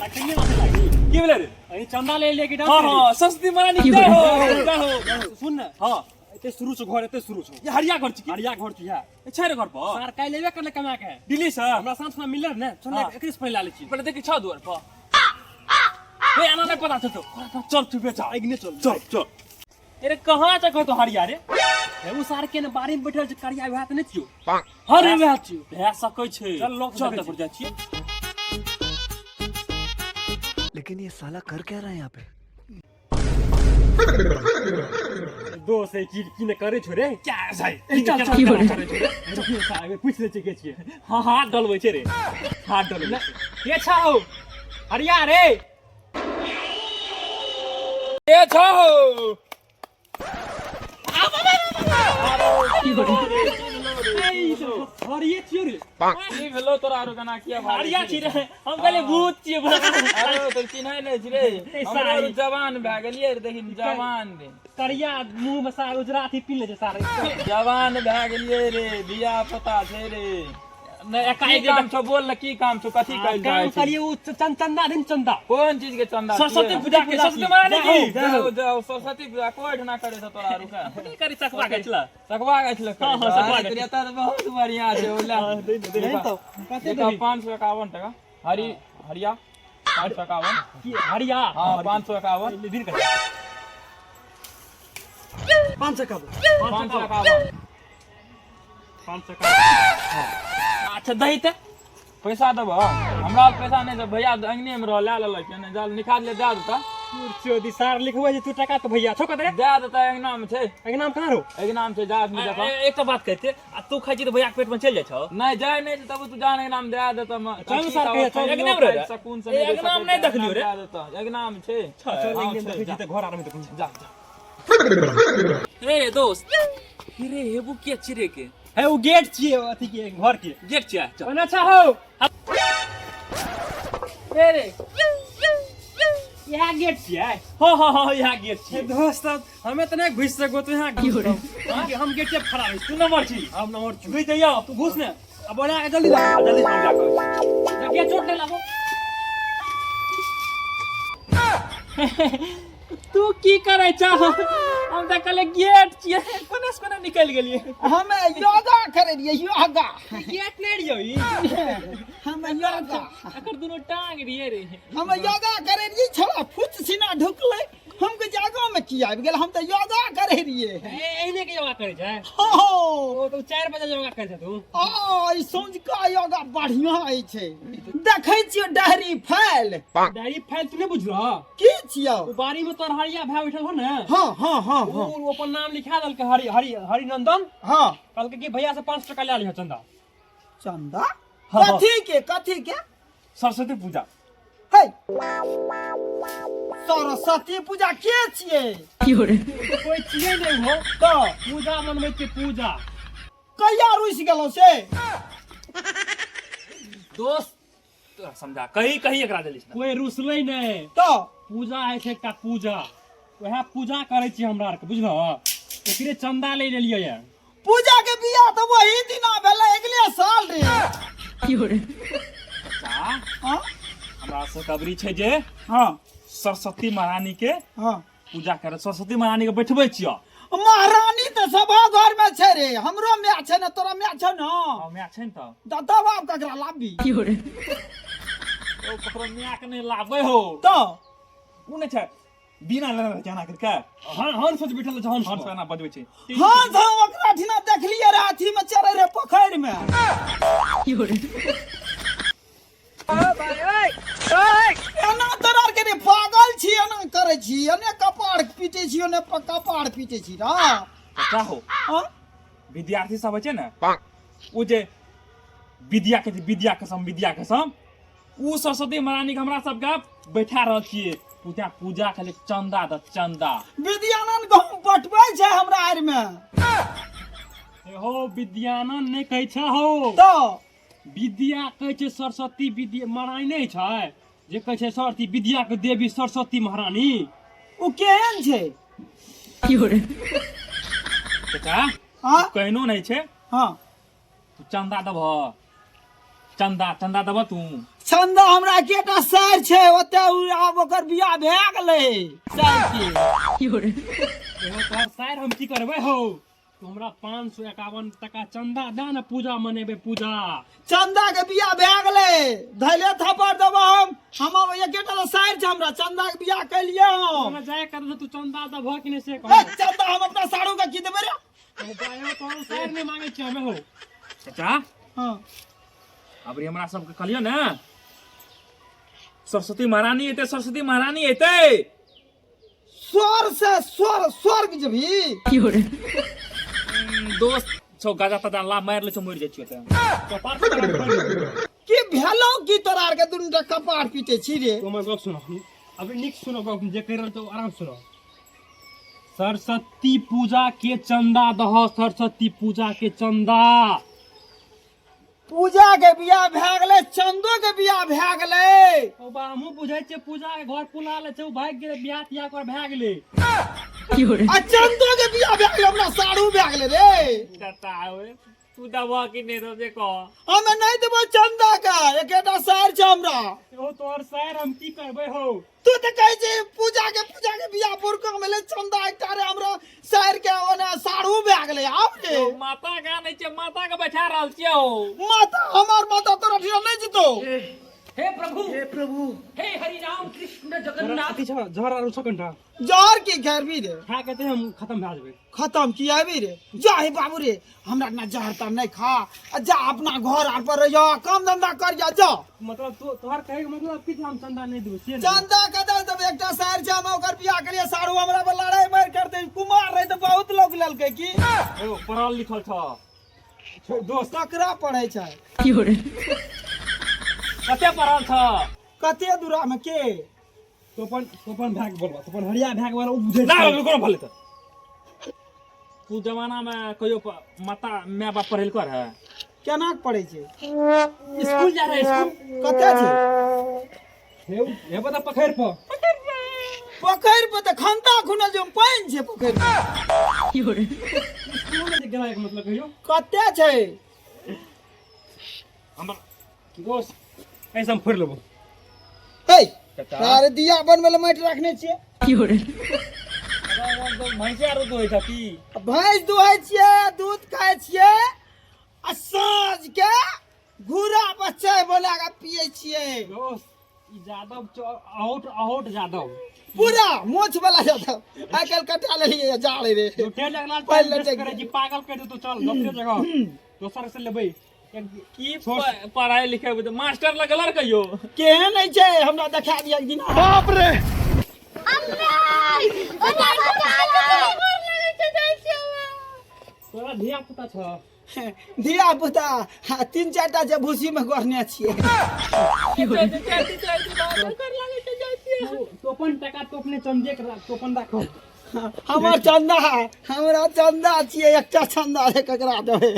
सारा कहिए माथे लागी की भेलै रे अरे चंदा ले ले के डांस हाँ हाँ सरस्वती महारानी जय हो जय हो सुन ना हाँ एते शुरू छौ घर एते शुरू छौ ये हरिया घर छी की हरिया घर छी है छै रे घर पर सार काल्हि लेबे करले कमा के दिल्ली से हमरा साँझ खुना मिलल ने चल हाँ। एकरे से पहिले ला लै छी पहिले देखी छौ दुआर पर हे एना नहि पता चलतौ चल तू बेचा अग्नि चल चल चल अरे कहाँ छै तो हरिया रे हे उ सार के ने बाड़ी में बैठल छै करिया वएह तऽ नहि छियौ हरे वएह छियौ भए सकै छै चल लोग चल देखै तक जाइ छियै लेकिन ये साला कर क्या रहा है यहाँ पे? दोस्त है की की ने करे छो रे क्या छै चल चल चल चल पूछ ले छै के छियै हाँ हाथ डलबै छै रे हाथ डलबै छै के छौ हरिया रे के छौ हरिये छियो रे की भेलो तोरा आरो केना किया भागै हरिया छी? छी रे हम कहले भूत छियै अरे तो चिन्है नहि छी रे ए, हमरो आरो सारी। जवान भए गेलियै रे देखिन जवान रे करिया मुंह में सार उजरा अथी पी ले छै सारे जवान भए गेलियै रे धिया पुता छै रे नहि की एकाएक काम छौ बोल न की काम छौ कथी आ, कयल काम जाइ छै करिए उ चंदा दिन चंदा कोन चीज के चंदा सरस्वती पूजा के सरस्वती महारानी की जाओ जाओ सरस्वती पूजा कोई ढना करे छ तोरा आरो का की करी सकवा के छला सकवा गाछ लग हाँ, हाँ, सखुआ गाछ। तऽ बहुत बढ़िया छै ओला कते 551 टका हरी हरिया 551 की हरिया हाँ 551 दिन कर 551 551 551 अच्छा दही तऽ पैसा देबह हमरा पैसा नहि छै भैया अंगने में रह लए लेलक नहि जाल निकाल ले दए देता चोदी सार लिखबै जे तू टका तो भैया छौ कतरे दए देता अंगना में छै अंगना में कहाँ रहो अंगना में छै जा आदमी देखऽ एकटा बात कहते आ तू खाइ छी तऽ भैया के पेट में चलि जाइ छौ नहि जाय नहि छै तब तू जान अंगना में दए देता चल सर, कहिया, चल, अंगना में रह। सकून से ए, अंगना में नहि देखलियौ रे। दए देता अंगना में छै चल हाँ, अंगने में छै, देखै छी जा तऽ घर आर में देखै छी जा जा रे दोस्त रे हेबू के छिरे के है उ गेट छियै अथी के घर के गेट छियै चल ओना अच्छा हो रे रे इएह गेट छियै हाँ हाँ हाँ इएह गेट हे छियै दोस्त हमे तऽ नहि घुसि सको तू यहाँ घुस हम गेट के खड़ा रही तू नंबर छी हम नंबर छी घुसि जइयो तू घुस ने अब बोला के जल्दी ला जल्दी से हम जा कऽ के चोट नहीं लागो तू की करै छह हम तऽ कहले गेट छियै कोना से कोना निकलि गेलियै हम योगा करे रहियै योगा गेट नहि रहियै ई हम योगा एकर दुनू टांग रहियै रे हम योगा करे रहियै छोड़ा फुच सीना ढुकलै हम के आगाँ में की आबि गेल हम तऽ योगा करे रहियै एहने के योगा करे छै हो ओ तो 4 बजे योगा करे छै तू आ ई सौंझका योगा बढ़िया होइ छै देखै छियै डायरी फाइल डायरी फाइल तू नहीं बुझलह की छियौ ओ बाड़ी में तोहर हरिया भाय बैठल हो ने हाँ हाँ हाँ हाँ ओ अपन नाम लिखा देलकै हरि हरि हरिनंदन हाँ कहलकै कि भैया से 5 टका ले लिहो चंदा चंदा हाँ, हाँ। कथी के कथी के सरस्वती पूजा है सरस्वती पूजा के छियै कोई छियै नहीं हो तऽ पूजा मनबै छियै पूजा कहिया रुसि गेलहुँ से दोस्त तोरा समझा कही कही एकरा देली कोई रुसलै नहि तऽ पूजा होइ छै एकटा पूजा वएह पूजा करै छियै हमरा आरके बुझलह एकरे चंदा ले लेलियै यऽ पूजा के बियाह तऽ वही दिना भेलै अगले साल रे चाचा हाँ हमरा से अबरी छै जे हाँ सरस्वती महारानी के हाँ पूजा करे सरस्वती महारानी के बैठबै छियो महारानी तऽ सभा घर में छै रे हमरो माय छै ने तोरा माय छै ने हाँ माय छै ने तऽ दादा बाप ककरा लाबी ओ ककरो माय के नहि लाबै हो तऽ ओ नहि छै बिना लेने रहै छै एना करिके हँ हंस सोच बैठल छै हंस हंस एना बजबै छै हाँ हम ओकरा ठिना देखलियै रे अथी में चढ़ै रहे पोखरि में एना तोरा आरके रे पागल छी एना करै छी एने कपार पीटै छी ओने कपार पीटै छी रा चाचा हो हाँ? विद्यार्थी सब होइ छै ने ओ जे विद्या के विद्या कसम विद्या कसम ओ सरस्वती महारानी के हमरा सबके बैठा रहल छियै पूजा पूजा खाली चंदा द चंदा विद्यानंद गहूम पटबै छै हमरा आर में हो विद्यानंद नहि कहै छै हो तऽ विद्या कहै छै सरस्वती विद्या महारानी नहि छै जे कहै छै सरस्वती विद्या के देवी सरस्वती महारानी ओ केहन छै चाचा हाँ कहनो नहि छै हाँ तू चंदा देबह चंदा चंदा देबह तू चंदा हमरा केटा सार छै ओते आब ओकर बियाह भए गेलै सार के। एगो तोहर सार हम की करबै हौ? तू हमरा 551 टका चंदा दे ने, पूजा मनेबै पूजा। चंदा के बियाह भए गेलै, धैले थप्पड़ देबो हम। हम एकेटा तऽ सार छै हमरा, चंदा के बियाह केलियै हम। हमरा जाय कर, तू चंदा देबह कि नहि से ए, कह। चंदा हम अपना सारू के की देबै रे? तोहर सार नहि मांगै छियै हमे हौ। चाचा। हाँ। अबरी हमरा सबके कहलियो ने सरस्वती महारानी एते, सरस्वती महारानी एते। स्वर से स्वर स्वर्ग जेबही? दोस्त छौ, गाजा ताजा ला, मारि लै छौ, मरि जाइ छियौ तऽ। कपार पर तोरा फोड़ि देबौ। की भेलौ की तोरा आर के दुनू टा कपार पीटे छी रे? तू हमर गप सुनो अभी, नीक सुनो गप जे कहि रहल छौ, आराम सुनो। सरस्वती पूजा के चंदा दह, सरस्वती पूजा के चंदा। पूजा के बियाह भए गेलै, चंदो के बियाह भए गेलै। ओ बा, हमहूँ बुझै छियै पूजा के घर पुला ले छै, ओ भागि गेलै, बियाह तियाह कर भए गेलै। आ चंदो के बियाह भए गेलै, हमरा सारू भए गेलै रे। चाचा ओए, तू देबह कि नहि देबह से कह। हमे नहि देबो चंदा के, एकेटा सार छै हमरा। ओ तोहर सार हम की करबै हौ? तू तऽ कहै छी पूजा के बियाह पुरको भेलै, चंदा एकटा रे हमरा सार के, ओने सारू भए गेलै आब रे। माता के आनै छियै, माता के बैठा रहल छियै हौ। माता हमर माता तोरा ठिया नहि जेतौ। हे प्रभु, हे प्रभु, हे हरि राम कृष्ण जगन्नाथ। अथी छौ जहर आर छौ कनिटा? जहर की खेरबी रे? खा के तऽ हम खत्म भए जेबै। खत्म की आबी रे? जा हे बाबू रे, हमरा ना जहर तर नहीं खा आ जा अपना घर आर पर रहियो, काम धंधा कर जा जा। मतलब तो तोहर कहै के मतलब कि हम चंदा नहि देबै से ने? चंदा के दे देबै, एकटा सार छै, हम ओकर बियाह के लिए सारू हमरा पर लड़ाई मार करते। कुमार रहे तऽ बहुत लोग लेलकै की। एगो पढ़ल लिखल छ। छौ दोस्त। ककरा पढ़ै छै? कते पढ़ल छ? कते दूरा में के? तो अपन भाय के बोलबा, तो अपन हरिया भाय के बोलबा, ओ बुझै ना छै। कोनो भले तऽ तू जमाना में कहियो माता my बाप पढ़ेलको रहे? केना के पढ़ै छै? स्कूल जा रहे स्कूल। कते छै? हे हे बता, पखैर पर। पोखरि पर तऽ खंता खुनल छै, पानि छै पोखरि पर। स्कूल जे गेला के मतलब कहियो। कते छै? हमरा दोस्त, ऐसा हम फोड़ि लेबो। हे। चाचा। अरे दिया बनबै लए माटि रखने छियै। भैंसिया आरो दुहै छ की? भैंस दुहै छियै, दूध खाइ छियै आ साँझ के घूरा पर चाय बना के पियै छियै। दोस्त, ई जादव आउट आउट जादव। पूरा मोछ वाला जादव आइ काल्हि कटा लेलियै जा रे। झूठे लगला। पहिले टेस्ट करै छी, पागल कर दे तू। चल दोसरे जगह, दोसर से लेबै एक। की पढ़ाई लिखाई बुझ मास्टर लगल रह कहियो? केहन होइ छै हमरा देखा दिअ एक दिन। बाप रे। तोरा धिया पुता छ? धिया पुता तीन चारि टा छै, भूसी में गढ़ने छियै। तू तू अपन टका तो अपने चंदे के राख, तू अपन राखो। हमर चंदा, हमरा चंदा छियै, एकटा चंदा रे, ककरा देबै?